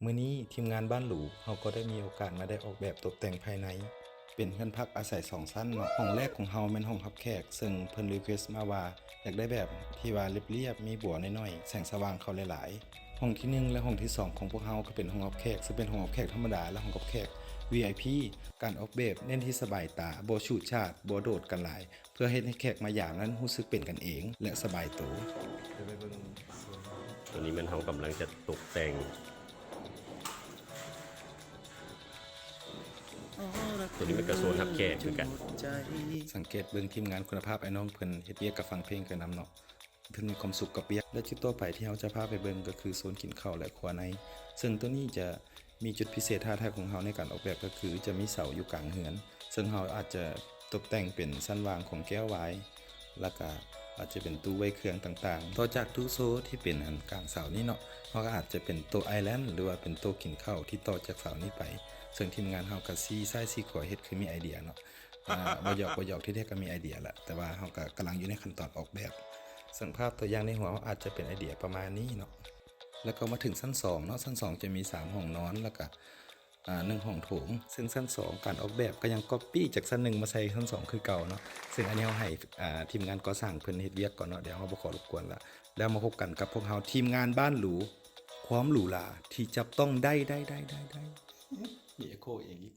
ມື້ນີ້ທີມງານບ້ານຫຼູ ເຮົາກໍໄດ້ມີໂອກາດມາໄດ້ອອກແບບຕົບແຕ່ງພາຍໃນ ເປັນເຮືອນພັກອາໄສສອງຊັ້ນເນາະ. ຫ້ອງແລກຂອງເຮົາແມ່ນຫ້ອງຮັບແຂກ ເຊິ່ງເພິ່ນ request ມາວ່າ ຢາກໄດ້ແບບທີ່ວ່າລຽບໆ ມີບົວໜ້ອຍໆ ແສງສະຫວ່າງເຂົ້າຫຼາຍໆ. ຫ້ອງທີໜຶ່ງ ແລະ ຫ້ອງທີສອງຂອງພວກເຮົາກໍເປັນຫ້ອງຮັບແຂກ ເຊິ່ງເປັນຫ້ອງຮັບແຂກທຳມະດາ ແລະ ຫ້ອງຮັບແຂກ ວີໄອພີ. ການອອກແບບເນັ້ນທີ່ສະບາຍຕາ, ບໍ່ສູດສາດ, ບໍ່ໂດດກັນຫຼາຍ ເພື່ອເຮັດໃຫ້ແຂກມາຢາມນັ້ນຮູ້ສຶກເປັນກັນເອງ ແລະ ສະບາຍໂຕ. ຕົວນີ້ແມ່ນເຮົາກຳລັງຈະຕົກແຕ່ງ ຕົວນີ້ມັນກະໂຊນຮັບແຂກຄືກັນ. ສັງເກດເບິ່ງທີມງານຄຸນນະພາບ ອ້າຍນ້ອງເພິ່ນເຮັດວຽກກັບຟັງເພງໄປນຳເນາະ ເພິ່ນມີຄວາມສຸກກັບວຽກ. ແລະ ຈຸດຕໍ່ໄປທີ່ເຮົາຈະພາໄປເບິ່ງກໍຄືໂຊນກິນເຂົ້າ ແລະ ຄົວໃນ ເຊິ່ງຕົວນີ້ຈະ ມີຈຸດພິເສດທ້າທາຍຂອງເຮົາໃນການອອກແບບກໍຄືຈະມີເສົາຢູ່ກາງເຮືອນ ເຊິ່ງເຮົາອາດຈະຕົບແຕ່ງເປັນຊັ້ນວາງຂອງແກ້ວວາຍ ແລ້ວກະອາດຈະເປັນຕູ້ໄວ້ເຄື່ອງຕ່າງໆ. ຕໍ່ຈາກຕູ້ໂຊທີ່ເປັນອັນກາງເສົານີ້ເນາະ ເຮົາກໍອາດຈະເປັນໂຕະໄອແລນ ຫຼືວ່າເປັນໂຕະກິນເຂົ້າທີ່ຕໍ່ຈາກເສົານີ້ໄປ ເຊິ່ງທີມງານເຮົາກໍຊີ້ຊ້າຍຊີ້ຂວາເຮັດຄືມີໄອເດຍເນາະ. ອາ ບໍ່ຫຍອກ ບໍ່ຫຍອກ ທີ່ແທ້ກໍມີໄອເດຍແຫຼະ ແຕ່ວ່າເຮົາກໍກຳລັງຢູ່ໃນຂັ້ນຕອນອອກແບບ. ເຊິ່ງພາບຕົວຢ່າງໃນຫົວເຮົາອາດຈະເປັນໄອເດຍປະມານນີ້ເນາະ. ແລ້ວກໍມາເຖິງຊັ້ນສອງເນາະ ຊັ້ນສອງຈະມີສາມຫ້ອງນອນ ແລ້ວກະ ອາ ໜຶ່ງຫ້ອງໂຖງ ເຊິ່ງຊັ້ນສອງການອອກແບບກໍຍັງກັອບປີ້ຈາກຊັ້ນໜຶ່ງມາໃສ່ຊັ້ນສອງຄືເກົ່າເນາະ. ເຊິ່ງອັນນີ້ເຮົາໃຫ້ ອາ ທີມງານກໍ່ສ້າງເພິ່ນເຮັດວຽກກ່ອນເນາະ ດຽວເຮົາບໍ່ຂໍລົບກວນລະ ແລ້ວມາພົບກັນກັບພວກເຮົາ ທີມງານບ້ານຫຼູ ຄວາມຫຼູຫຼາທີ່ຈັບຕ້ອງໄດ້ ໄດ້ ໄດ້ ໄດ້ ໄດ້. ມີເອໂຄເອງອີກ.